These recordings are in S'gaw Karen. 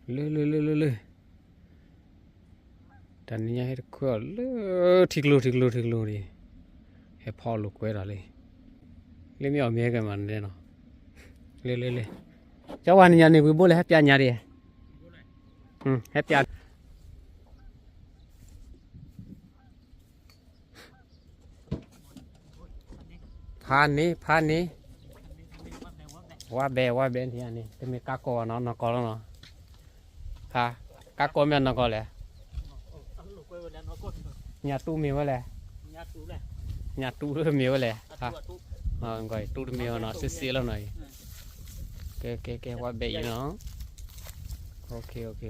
လၢလၢလၢလၢလၢ တနံၤညါဟဲတခွဲအီၤလၢ ထံကျိထံကျိထံကျိန့ၣ် ဟဲဖီအီၤလိာ်ကွဲဒီးလံ. လၢမ့ၢ်အီၤမ့ၢ်ဟဲက့ၤမးန့ၣ်နီၤ. လၢလၢလၢ ကၠီဝါနံၤညါန့ၣ် ဝံၤဘိလဲၣ် ဟဲပျးညါဒံး. ဟဲပျး ဖးန့ၣ် ဖးန့ၣ်, ဝါဘဲ ဝါဘဲန့ၣ်န့ၣ် တမ့ၢ်ကါကီၢ်ဘၣ်နီၤ နီၢ်ကီၢ်လီၤနီၤ. ဖး ကါကီၢ်မ့ၢ်နီၢ်ကီၢ်လဲၣ်. ညၣ်တူမ့ၢ်ဝဲလဲၣ်. ညၣ်တူမ့ၢ်ဝဲလဲၣ်. တူတမ့ၢ်ဝဲနီၤ စ့စ့လီၤနီၤအံၤ. ကဲကဲကဲ ဝါဘဲအံၤနီၤ.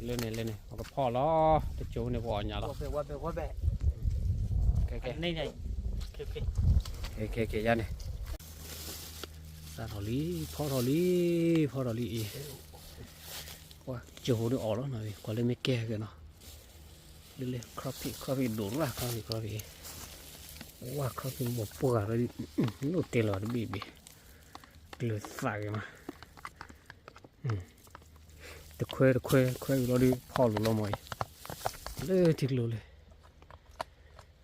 လၢန့ၣ်လၢန့ၣ် ပကဖီၣ်လီၤ တကၠိန့ၣ် ပအီၣ်ညၣ်လီၤ. ကဲကဲ ကဲကဲ ယၤန့ၣ် စးထီၣ်လံ ဖီထီၣ်လံ ဖီထီၣ်လံအံၤ. ကၠိဒုးအီၣ်လီၤနီၤ ကွၢ်လၢမ့ၢ်ကဲက့ၤနီၤ. လၢလၢ ခီၣ်ဖံး ခီၣ်ဖံးဒိၣ်လီၤ ခီၣ်ဖံး ခီၣ်ဖံး. ဝါ ခီၣ်ဖံးမိၢ်ပှၢ်လီၤ ဒ် နိၣ်တဲလီၤတဘ့ၣ်ဘ့ၣ် ကျၢၤသးက့ၤမး. တခွဲတခွဲခွဲဝံၤလီၤဒုး ဖီၣ်လိာ်လီၤမးအံၤ လၢထံကျိလၢ လၢ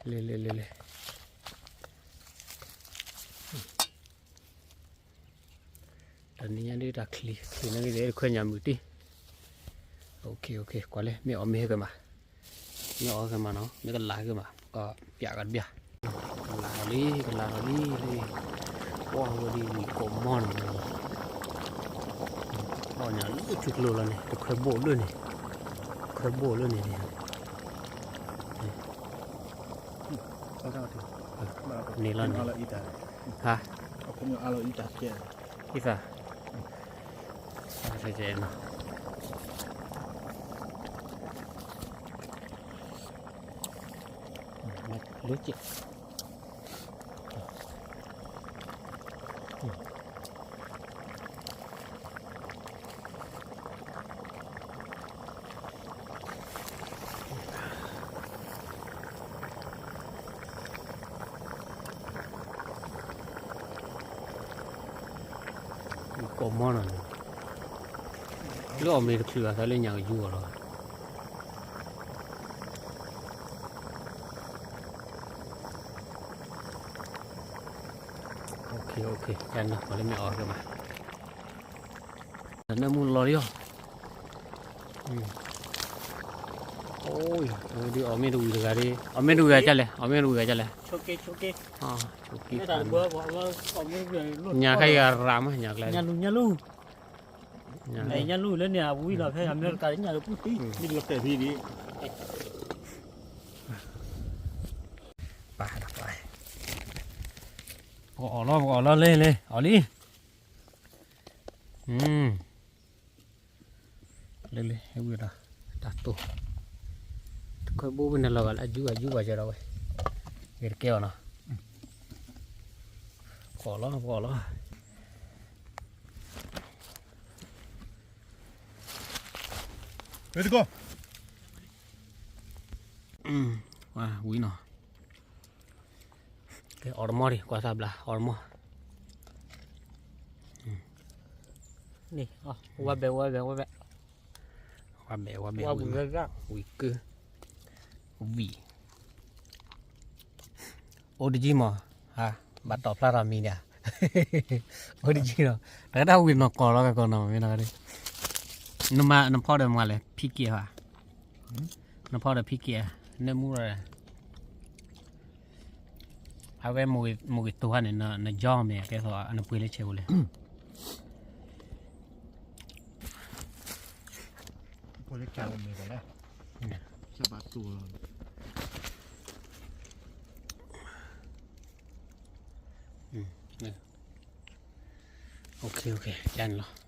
လၢလၢလၢ တနံၤညါဒုးတၢ်ချံ ချံန့ၣ်ဂ့ၤ တခွဲညၣ်မုၢ်တံၢ်. ကွၢ်လၢ မ့ၢ်အီၣ်မ့ၢ်ဟဲက့ၤမး, မ့ၢ်အီၣ်ဟဲက့ၤမးနီၤ မ့ၢ်ကလၤဟဲက့ၤမး ကပျးကတဘျီ. ကလၤထီၣ်လံ ကလၤထီၣ်လံလံ. ပှၢ်ဝဲဒ်ဝံၤကိးမီၢ်နီၤ, အီၣ်ညၣ်လၢထံကျိလီၤန့ၣ် တခွဲဘိၣ်လၢန့ၣ်, တခွဲဘိၣ်လၢန့ၣ်န့ၣ် န့ၣ်လီၤန့ၣ်, ဟါ, အံသး, နီၤ, လၢက့ၤ ကိးမီၢ်နီၤန့ၣ်, လၢအီၣ်မ့ၢ်တချုးဘၣ် သးလၢညၣ်ကယူၤအီၤလီၤ. လၢမ့ၢ်အီၣ်က့ၤဘၣ်, နၢမူလီၤလံအီၤ, ဒ်အီၣ်မ့ၢ်တဝံၤတဂၤဒ်, အီၣ်မ့ၢ်တဝံၤဂၤကလဲၣ်, အီၣ်မ့ၢ်တဝံၤဂၤကလဲၣ်, ညၣ်ခဲအံၤအရၤမး ညၣ်ကျဲ, ညၣ်လူၢ်လၢန့ၣ် အဝံၤလီၤဖဲအမဲရကၤလၢညၣ်လၢပူၤသံ, ပကအီၣ်လီၤ ပကအီၣ်လီၤလံလံ အီၣ်လံ, လံလံ ဟဲဝံၤဒီး တၢ်တိၢ်, တခွဲဘိဘၣ်န့ၣ်လီၤဂာ်လၢအယူၤအယူၤဘၣ်ကဒီးဝဲ, ဂ့ၤတကဲအီၤနီၤ, ပကအီၣ်လီၤ ပကအီၣ်လီၤ. ဝံၤနီၤ, ကဲအီၣ်တမီၢ်ဒံး ကွၢ်သးဘျါ အီၣ်တမီၢ်, ဝါဘဲ ဝါဘဲ ဝါဘဲ, ဝါဘဲ ဝါဘဲ ဝံၤကု, ဝံၤ အိၣ်တကံမး, ဘၣ်တီၢ်ဖျါထီၣ်မံၤဒၣ်, အိၣ်တကံနီၤ, တၢ်ကဒၣ်ဝံၤနီၢ်ကီၢ်လီၤ ကကီၢ်နီၤ မ့ၢ်နီၤ, နဖီဒီးမၤလဲၣ် ဖံက့ၤဧါ, နဖီဒီးဖံက့ၤဧါ, နမူဒီး အဝဲမိၢ်ဂ့ၤတိၢ်ဟါန့ၣ် နကၠီမ့ၢ်ကဲသိး နပှ့ၤလၢဆဲးပူၤလဲၣ်. ကန့ၣ်လီၤ,